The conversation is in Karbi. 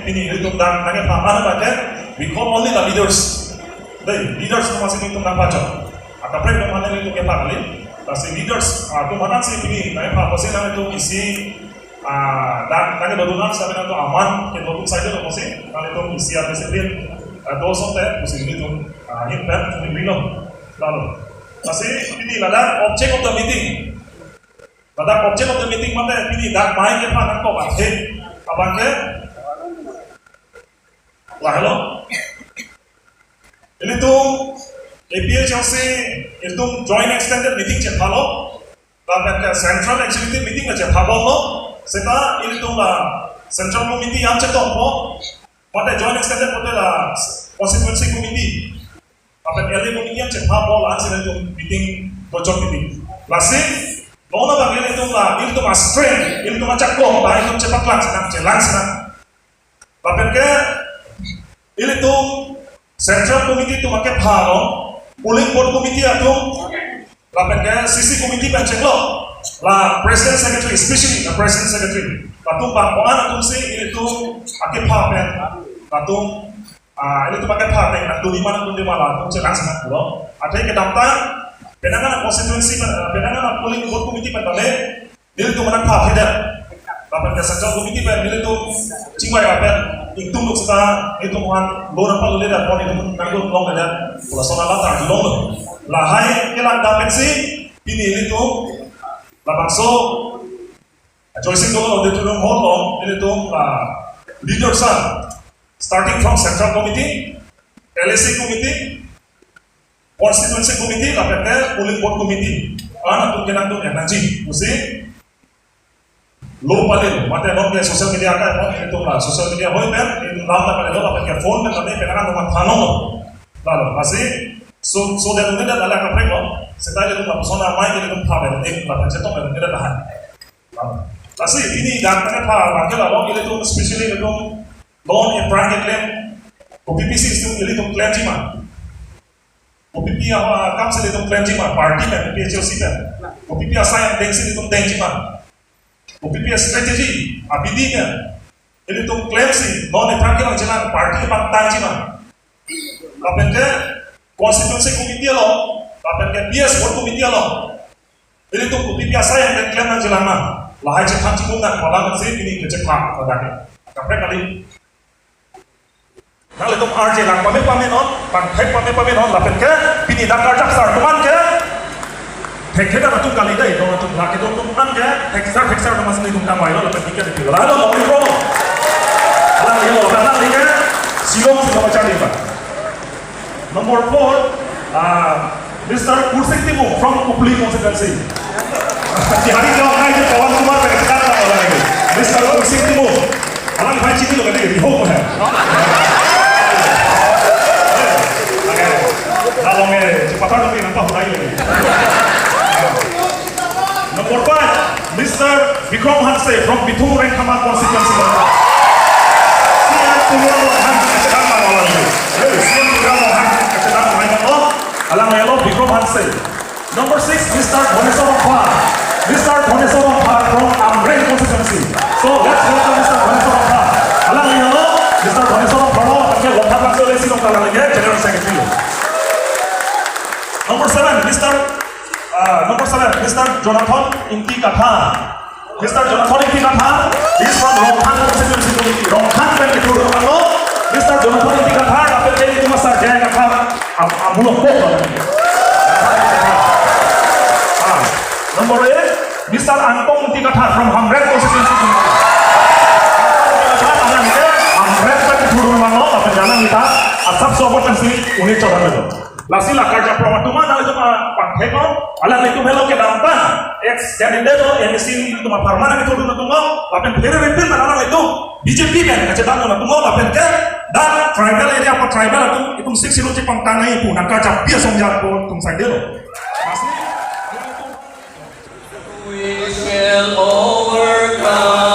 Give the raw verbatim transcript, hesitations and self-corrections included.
Pini ilitum dak nangkepha an abangke, we call only the leaders. Dei, leaders atum si ilitum nangpachok. Akaprek atum an ilitum kepha kali. Lasi leaders, ah, atum an si pini nangkepha pusi nangtum isi, ah, dak nangkedodun an sampai nangtum aman kedo atum saidelo pusi, nangtum isi a discipline, ah, do asonte pusi ilitum, ah, ahin pen kami bring lo. Lalu, lasi pini ladak object of the meeting. Ladak object of the meeting mate pini dak mai kepha nangkok athe abangke. Lahelo. Ilitum A P H L C ilitum joint extended meeting chephalo. Lapen ke central executive meeting chephalo. Seta ilitum la central committee an chetongpo. Mate joint extended mate la constituency committee. Lapen L A committee an chephalo, la-an si ilitum meeting, virtual meeting. Lasi, non abang ilitum la, ilitum a-strength, ilitum achakong, ba ilitum chepaklang sinang, chelang sinang. Lapen ke, ilitum central committee atum akephalo, polling booth committee atum, lapen ke C C committee pen chenglo, la president secretary, especially la president secretary. Latum bang ko-an atum si ilitum akepha pen, latum, ah, ilitum akepha pen, latum di mana, latum di mana, latum chelang sinang pulo. Athe kedamtang, penang an constituency pen, penang an polling booth committee pen tame, ilitum mana pha phida. Lapen ke central committee pen, ilitum chingvai lapen, ingtung duk seta, ilitum han, lo nampa lo le da, pon ilitum nangdun long le da, pulo sona la ta long lo. Lahai kelang dam pensi, pini ilitum, labangso, Joysing Dolon Auditorium Hall along, ilitum, ah, leaders an, starting from Central Committee, L A C Committee, Constituency Committee, lapen ke Polling Booth Committee, an atum ke nangdun nangji, pusi, lo pale, mate non ke social media akai pon, ilitum la, social media ahoi pen, ilitum lam ta pale lo, lapen ke phone pen kami, penang an teman thanong lo. Lalu, lasi, so, so dan ini dan ala kaprek lo, seta ilitum lapuson amei, ilitum pha pen, eh, lapen chetong pen, ini dan tahan. Lasi, pini dak nangkepha abangke la, ilitum specially ilitum non apprang keklem, kopi pisi ilitum klemji ma. Kopi pi akam si ilitum klemji ma, party pen, P H L C pen. Kopi pi asai angdeng si ilitum dengji ma. Kopi pi strategy, abidi pen. Ilitum klemsi, non apprang kelangji lang, party pangtangji ma. Lapen ke constituency committee along, lapen ke P S board committee along. Ilitum kopi pi asai angdeng klem nangji lang ma. Lahai chethang chibung nang, malam si pini kechepha, ladak ke. Kaprek kali. Nanglitum arje lang pame pame non, pangthek pame pame non, lapen ke, pini dak karjap sar atum an ke, thekthedam atum kali dei, non atum lake don atum an ke, theksar theksar atum an si ilitum kangvailo, lapen ticket ipilo. Lahelo, mongli pro. Lahelo, lahelo ke, Shillong si kacharli ba. Number four, uh, Mister Kursing Timung from Kopili constituency. Bihari ke orang itu Pawan Kumar pen kita orang ini. Mister Kursing Timung. Alang pai chini lo kali, di ho ko hai. Along eh, cepat lo ni nampak udah ini. Number five, Mister Bikram Hanse from Bithung Rengkhama constituency. C M Tuliram Ronghang kachethan nang alang. Eh, C M Tuliram Ronghang kachethan nang alang. Alang lahelo Bikram Hanse. Number six, Mister Dhaneswar Rongphar. Mister Dhaneswar Rongphar from Amreng constituency. So let's welcome Mister Dhaneswar Rongphar. Alang lahelo, Mister Dhaneswar Rongphar lo, akan ke Rongphar Langsole si long kalang ke General Secretary. Number seven, Mister Uh, number seven, Mister Jonathan Ingti Kathar. Mister Jonathan Ingti Kathar is from Rongkhang Constituency Committee. Rongkhang pen itu dulu. Mister Jonathan Ingti Kathar, apa dia itu masa jaya Kathar? Am-, amulok kok. Ah, number eight, Mister Angtong Ingti Kathar from Hamren Constituency Committee. Angtong Ingti Kathar, alang ke Hamren pen itu dulu, apa jalan kita, asap sobat pensi, unit coba itu. Lasi la karjap atum an nanglitum aphan pangthek non, alanglitum helo kedamtang ex candidate lo M A C atum apharman nangkethodun atum lo, lapen phere ripin alanglitum B J P pen kachethan atum lo, lapen ke dak tribal area pa tribal atum itum Sixth Schedule chepangtang nangji pu nangkarjap pi asong jat po atum saidelo. Lasi We shall overcome.